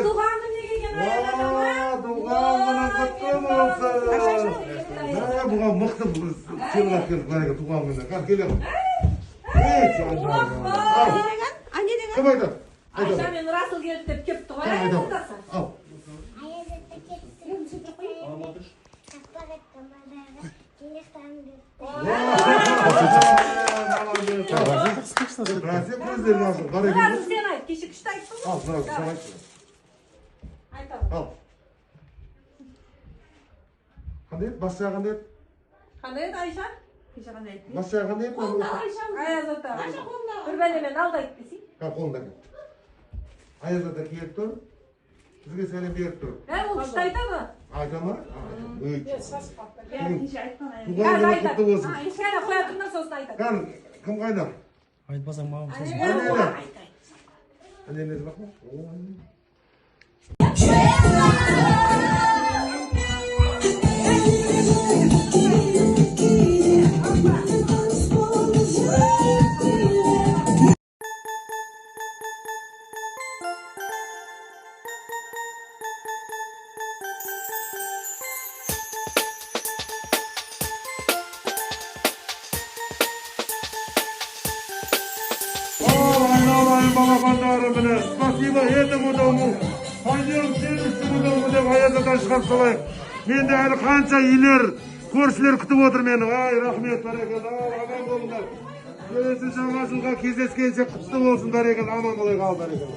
Туған күніне келген Аяз атама. Туған күнің құтты болсын. Бұған мықты сыйлық алып келдік, бәрекелді, туған күніне. Кәне, келе ғой. Кім айтады? Айша мен Расыл келді деп кепті ғой, Аяз атасы. Ал. Аяз ата кетті. Ақпарат Расыл, сен айт, кеше күшті айттың ғой. Ал, Расыл, сен айт. Айтады. Ал. Қандай еді? Бас жағы қандай еді? Қандай еді, Айша? Кеше қандай айттың? Бас жағы қандай еді? Аяз ата. Бір бәлемен алды айт десей. Қолында екен. Аяз ата келіп тұр. Бізге сәлем беріп тұр. Ол күшті айта ма? Айта ма? Туған күні құтты болсын. Кәне, қоя тұрыңдар, сосын айтады. Кәне, кім қайда? Айтпасаң маған сосын. Анеля. Анеля бақ па? Балапандарым, міне, спасибо этому дому, пойдем к следующему дому деп Аяз атаны шығарып салайық. Менде әлі қанша үйлер, көршілер күтіп отыр мені. Ай, рахмет, бәрекелді, ал, аман болыңдар. Келесі жаңа жылға кездескенше құтты болсын, бәрекелді, аман болайық, ал, бәрекелді.